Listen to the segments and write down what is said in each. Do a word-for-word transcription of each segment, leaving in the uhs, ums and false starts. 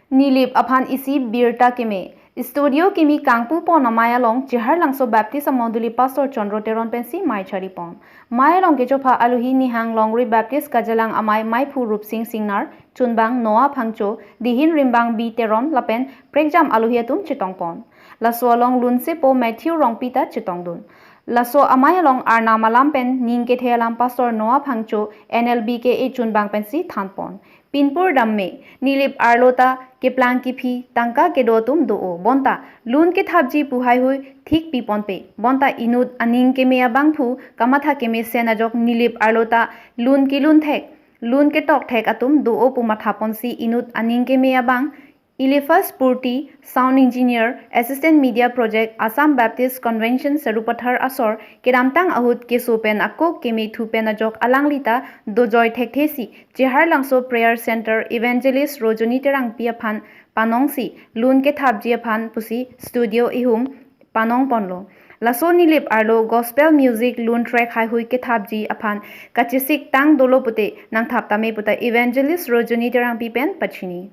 Nilip aphan isi birta keme. Studio kimi kangpu pon amei along Cheharlangso Baptist Amondoli Pastor Chandra Teron pensi mei chari pon. Mei along kechopha alohi Nihang Longri Baptist Kajalang amei meiphu Rupsing Singnar, chunbang Noah Phangcho, dihin rimbang B Teron lapen prekjam alohi atum chetong pon. Laso along lunsepo Matthew Rongpi ta chetongdun. Laso amei along arnam alam pen ning kethe alam Pastor Noah Phangcho N L B K A chunbang pensi than pon. Pinpur damme, Nilip arlo ta keplang kephi tangka kedo atum do-o. Bonta lun kethapji pu heihui thik pi ponpe. Bonta inut aning keme abangphu kamatha kemesen ajok Nilip arlo ta lun kelun thek, lun ketok thek atum do-o pu matha ponsi inut aning keme abang Eliphas Purti, Sound Engineer, Assistant Media Project, Assam Baptist Convention, Sarupathar asor kedamtang ahut keso pen ako kemethu pen ajok alangli ta dojoi thekthesi Cheharlangso Prayer Center Evangelist Rojoni Terangpi aphan panongsi lun kethapji aphan pusi studio ihum panong ponlo. Laso Nilip arlo gospel music lun track heihui kethapji aphan kachesik tang dolo pute nangthap tame puta Evangelist Rojoni Terangpi pen pachini.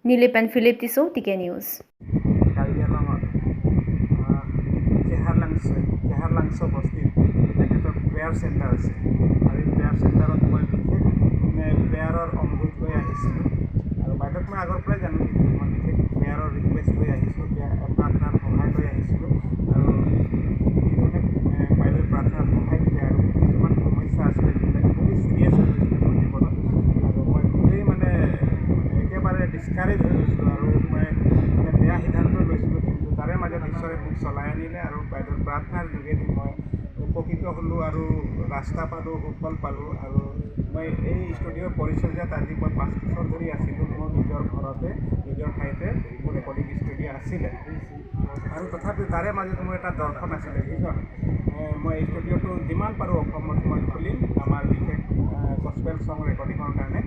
Nilip pen Philip Tisso, T K News. Karbi আংলঙত, আহ, চেহাৰলাংচ', চেহাৰলাংচ' বস্তিত তেখেতৰ prayer centre আছে। আৰু এই প্ৰেয়াৰ চেণ্টাৰত মই বিশেষ, মানে, প্ৰেয়াৰৰ অনুৰোধ লৈ আহিছিলোঁ। আৰু বাইদেউক মই আগৰ পৰাই জানো, কিন্তু মই বিশেষ প্ৰেয়াৰৰ ৰিকুৱেষ্ট লৈ আহিছিলোঁ, প্ৰেয়াৰ, প্ৰাৰ্থনাৰ সহায় লৈ আহিছিলোঁ। আৰু যিধৰণে, এ, বাইদেৱে প্ৰাৰ্থনাত সহায় দিলে আৰু কিছুমান সমস্যা আছিলে, যিবিলাক খুবেই চিৰিয়াছ হৈ গৈছিলে মোৰ জীৱনত। আৰু মই খুবেই, মানে, মানে, একেবাৰে ডিছকাৰেজ হৈ গৈছিলোঁ আৰু মই, মানে, বেয়া সিদ্ধান্ত লৈছিলোঁ। কিন্তু তাৰে মাজত ঈশ্বৰে মোক চলাই আনিলে আৰু বাইদেউৰ প্ৰাৰ্থনাৰ যোগেদি মই উপকৃত হ'লোঁ আৰু ৰাস্তা পালোঁ, সুফল পালোঁ। আৰু মই এই ষ্টুডিঅ' পৰিচৰ্যাত আজি মই পাঁচ বছৰ ধৰি আছিলোঁ মোৰ নিজৰ ঘৰতে, নিজৰ ঠাইতে মোৰ ৰেকৰ্ডিং ষ্টুডিঅ' আছিলে। আৰু তথাপিও তাৰে মাজত মোৰ এটা দৰ্শন আছিলে, ভিজন। এ, মই এই ষ্টুডিঅ'টো যিমান পাৰোঁ অসমত মই খুলিম, আমাৰ বিশেষ, এ, গছপেল ছং ৰেকৰ্ডিঙৰ কাৰণে।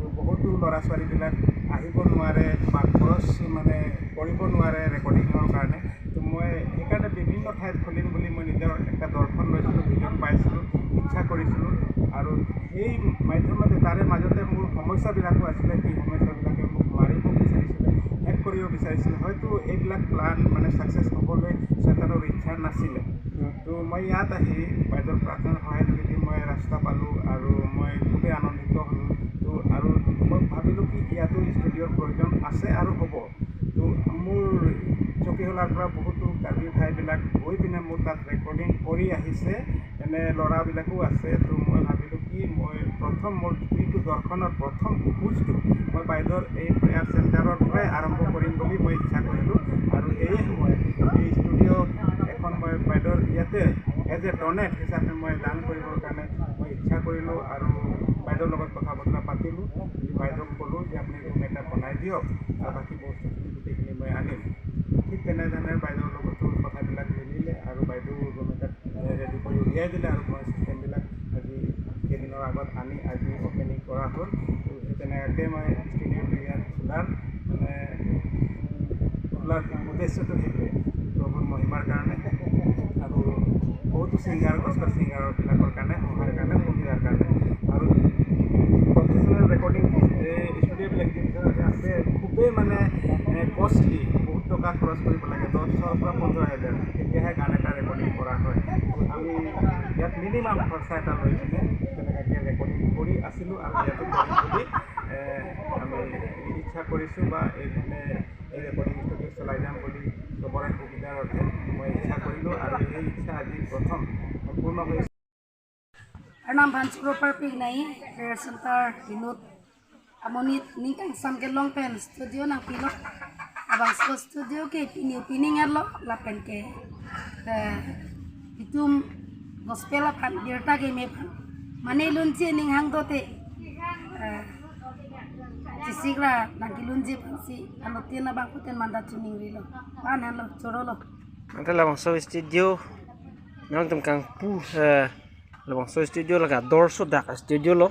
তো বহুতো ল'ৰা ছোৱালীবিলাক আহিব নোৱাৰে বা খৰচ, মানে, কৰিব নোৱাৰে ৰেকৰ্ডিঙৰ কাৰণে। তো মই সেইকাৰণে বিভিন্ন ঠাইত খুলিম বুলি মই নিজৰ এটা দৰ্শন লৈছিলোঁ, ভিজন পাইছিলোঁ, ইচ্ছা কৰিছিলোঁ। আৰু সেই মাধ্যমতে তাৰে মাজতে মোৰ সমস্যাবিলাকো আছিলে, সেই সমস্যাবিলাকে মোক মাৰিব বিচাৰিছিলে, শেষ কৰিব বিচাৰিছিলে। হয়তো এইবিলাক প্লান, মানে, ছাকচেছ হ'বলৈ চেতানৰ ইচ্ছা নাছিলে। তো মই ইয়াত আহি বাইদেউৰ প্ৰাৰ্থনাৰ সহায় যোগেদি মই ৰাস্তা পালোঁ আৰু মই খুবেই আনন্দিত হ'লোঁ। তো আৰু মই ভাবিলোঁ কি ইয়াতো ষ্টুডিঅ'ৰ প্ৰয়োজন আছে আৰু হ'ব। তো মোৰ চকীহোলাৰ পৰা বহুতো কাৰ্বি ভাইবিলাক গৈ পিনে মোৰ তাত ৰেকৰ্ডিং কৰি আহিছে, এনে ল'ৰাবিলাকো আছে। তো মই ভাবিলোঁ কি মই প্ৰথম মোৰ যিটো দৰ্শনৰ প্ৰথম খোজটো মই বাইদেউৰ এই প্ৰেয়াৰ চেণ্টাৰৰ পৰাই আৰম্ভ কৰিম বুলি মই ইচ্ছা কৰিলোঁ। আৰু সেয়ে মই এই ষ্টুডিঅ' এখন মই বাইদেউৰ ইয়াতে এজ এ ডনেট হিচাপে মই দান কৰিবৰ কাৰণে মই ইচ্ছা কৰিলোঁ আৰু বাইদেউৰ লগত কথা বতৰা পাতিলোঁ। বাইদেউক ক'লোঁ যে আপুনি ৰুম এটা বনাই দিয়ক আৰু বাকী বস্তুখিনি গোটেইখিনি মই আনিম। ঠিক তেনেধৰণে বাইদেউৰ লগতো কথাবিলাক মিলিলে আৰু বাইদেউ ৰুম এটা, এ, ৰেডি কৰি উলিয়াই দিলে আৰু মই চিষ্টেমবিলাক আজি কেইদিনৰ আগত আনি আজি অপেনিং কৰা হ'ল। তো সেই তেনেকৈ মই ষ্টুডিঅ'টো ইয়াত খোলাৰ, মানে, খোলাৰ উদ্দেশ্যটো সেইটোৱে, প্ৰভুৰ মহিমাৰ কাৰণে আৰু বহুতো ছিংগাৰ, গছপেল ছিংগাৰবিলাকৰ কাৰণে, সহায়ৰ কাৰণে, সুবিধাৰ কাৰণে। আৰু প্ৰফেচনেল ৰেকৰ্ডিং, এই ষ্টুডিঅ'বিলাক যিবিলাক আছে, খুবেই, মানে, এ, কষ্টলি, বহুত টকা খৰচ কৰিব লাগে, দহৰ পৰা পোন্ধৰ হাজাৰ, তেতিয়াহে গান এটা ৰেকৰ্ডিং কৰা হয়। আমি ইয়াত মিনিমাম খৰচা এটা লৈ পিনে তেনেকুৱাকৈ ৰেকৰ্ডিং কৰি আছিলোঁ আৰু ইয়াতো কৰিম বুলি, এ, আমি ইচ্ছা কৰিছোঁ বা এই, মানে, এই ৰেকৰ্ডিং ষ্টুডিঅ' চলাই যাম বুলি চবৰে সুবিধাৰ অৰ্থে মই ইচ্ছা কৰিলোঁ আৰু এই ইচ্ছা আজি প্ৰথম সম্পূৰ্ণ হৈছে। Arnam aphan choro parpik nai, prayer center inut amonit ning kangsam kelong pen studio nangpilo. Labangso studio ke pini opening arlo lapen ke, eh, itum gospel aphan birta keme aphan mane lunche ning hang dote, eh, chesik ra nangkelunche aphansi anuttin abangphutin manda chuning rilo. Pan hanlo, chorolo. Ante labangso studio nangtum kangpu, eh, labangso studio la ke ador sodak studio lo.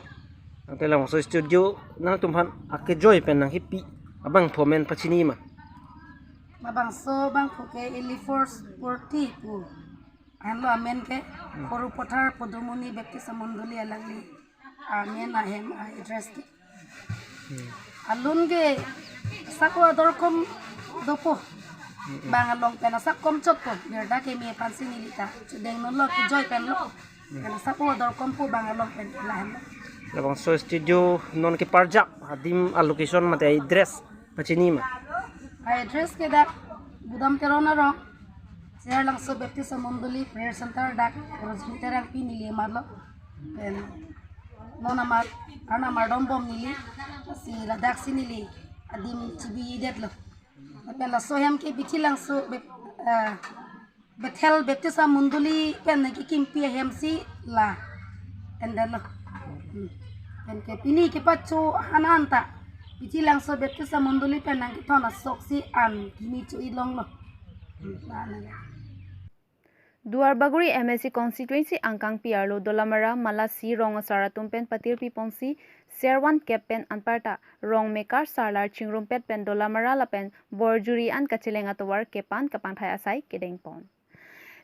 Ante labangso studio nangtum aphan akejoi pen nangkipi abangphu amen pachini ma? Labangso abangphu ke Eliphas Purti pu. Anlo amen ke, Sarupathar Podomoni Baptist Amondoli alangli amen ahem a-address ke. Alun ke Asap o ador kom dopo. Bang along pen asap kom chotpo. Birta keme aphansi neli ta chudeng non lo, kejoi pen lo. Pen asap o ador kompo bang along pen lahenlo. Labangso studio non keparjap adim a-location mate address pachini ma? A-address ke dak Budam Teron arong, Seharlangso Baptist Mondoli Prayer Center, dak Rosary Terangpi neli amarlo. Pen non amar, Arnam ardom bom neli, si ladaksi neli adim chibidetlo. Pen laso ahem ke Bithilangso Bap-, eh, Bethel Baptist Mondoli pen nangkekimpi ahemsi la endetlo. Hmm. Pen ke pini kepacho han anta Bithilangso Baptist Mondoli pen nangkethon asoksi an kimi cho-i longlo. Hmm. Duarbagori M A C constituency angkangpi arlo Dolamara Malasi rong asar atum pen patirpi ponsi ser van kep pen anparta rong mekar sarlar chingrumpet pen Dolamara lapen Borjuri an kacheleng atovar kepan kepangthai asai kedeng pon.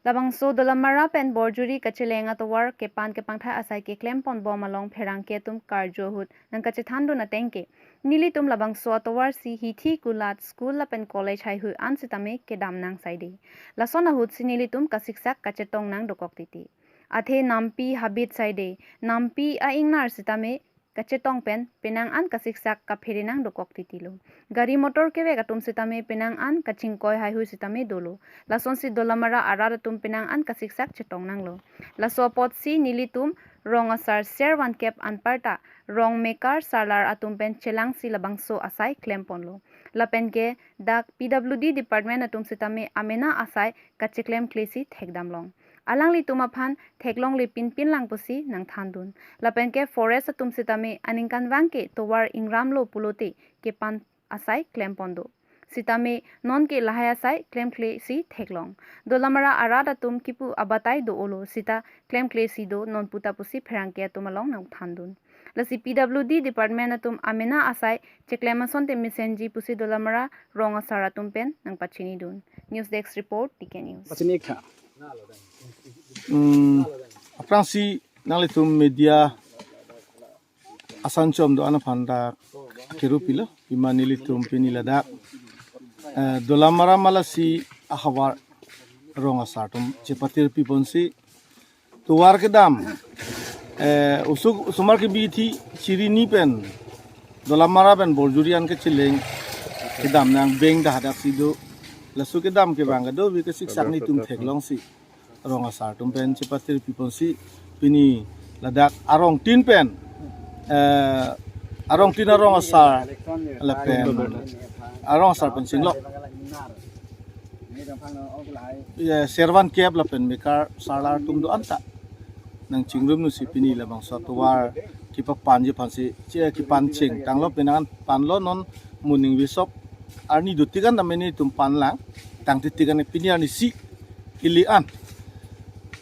Labangso Dolamara pen Borjuri kacheleng atovar kepan kepangthai asai keklem pon bom along pherangke atum karju ahut nangkachethan dun ateng ke, nelitum labangso atovarsi hithi kulat school lapen college haihui an sitame kedam nang saide. Lason ahutsi nelitum kasiksak kachetong nang dokok titi. Athe nampi habit saide, nampi a-ingnar sitame kachetong pen penang an kasiksak kaphere nang dokok titilo. Gari motor kevek atum sitame penang an kachingkoi haihui sitame dolo. Lasonsi Dolamara arat atum penang an kasiksak chetong nanglo. Laso apotsi nelitum rong asar ser van kep anparta rong mekar sarlar atum pen chelangsi labangso asai klem ponlo. Lapen ke dak P W D department atum sitame amena asai kacheklemklesi thekdam long. Alanglitum aphan theklongle pinpin lang pusi nangthan dun. Lapen ke forest atum sitame aningkanvang ke tovar ingramlo pulote kepan asai klem pon do. Sitame non ke lahai asai klemklesi theklong. Dolamara arat atum kipu abatai do-olo sita klemklesi do non puta pusi pherangke atum along nangthan dun. Lasi P W D department atum amena asai cheklem asonte mesenji pusi Dolamara rong asar atum pen nangpachini dun. News Desk Report, T K News. Pachini tha. Hmm, aphrangsi nanglitum media asan chom do-an aphan ta keru pilo, pima nelitum pini ladak, eh, Dolamara Malasi ahavar rong asar atum chepatirpi ponsi tovar kedam, eh, osomar kebi thi chiri ni pen Dolamara pen Borjuri an kacheleng kedam nang beng dah hadaksi do. Laso kedam ke bang kedo vi kesiksak nelitum theklongsi rong asar atum pen chepatirpi ponsi pini ladak arong tin pen, eh, arong tin arong asar lapen arong asar pen chinglok, ya, ser van kep lapen mekar sarlar atum do-an ta nangchingrum nangsi pini labangso atovar kepapanji aphansi che kepan chengtanglo, penang an panlo, non moning visop arni dotik an tame nelitum pan lang, tang titik an pini arnisi kili an.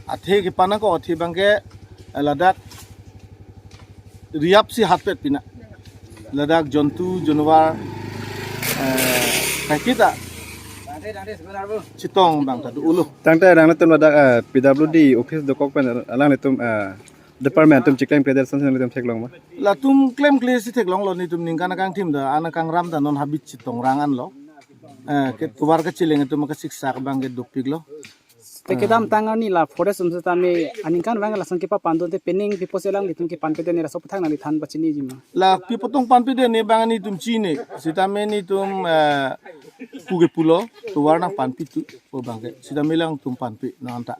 Athe kepan ako athe bang ke, eh, ladak riap si hatpet pina. Ladak jontu jonwar, eh, kaiketa chetong bang ta do-olo. Tangte alanglitum ladak, eh, P W D office dokok pen alanglitum, eh, department atum cheklemkle der ason si nanglitum theklong ma? Latum klemklesi theklonglo, nelitum ningkan akangthim ta, an akangram ta non habit chetong rang anlo. Eh, ke tovar kacheleng atum kasiksak bang ke dopiklo. Te kedamtang arni la forest atum sitame aningkanvang lason kepapan dunte penang pi apotsi alanglitum kepanpedetne, laso aphuthak nangli than pachiniji ma? La pi apot tong panpedetne bang nelitum chini. Sitame nelitum, eh, puke pulo, tovar nangpanpi tu, o bang ke. Sitame alangtum panpi nang ta.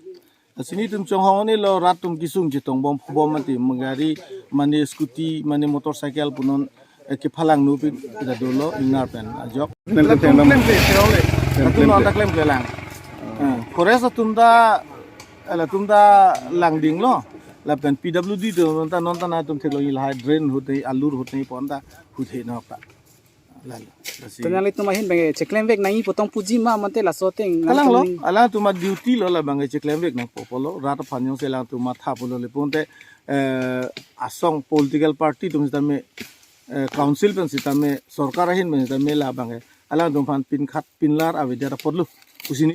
Lasi nelitum chonghong nelo, rat atum kesung chetong bom bom mati, magari mane scooty mane motorcycle punon, eh, kephalang nu pi ida dolo ingnar pen ajok. Klemkle, latum klemkle, klemkle, klemkle. Latum klemkle, anta klemkle lang. Eh, forest atum ta, eh, latum ta langdinglo. Lapen P W D atum ta non ta nangtum theklong, lahai drain ahut ni, alur ahut ni pon ta ahut he nok ta. Lalo. Lasi. Te nanglitum ahin bang cheklemvek nangji pu tong puji ma mate laso ateng? Alanglo, nangtum alangtum a-duty lo, labang cheklemvek nangpo pulo, rat aphan jongsi alangtum matha pulo le ponte, eh, asong political party atum sitame, eh, council pen sitame, sorkar ahin pen sitame labang alangtum aphan pinkhat pinlar avedet apotlo. Pusi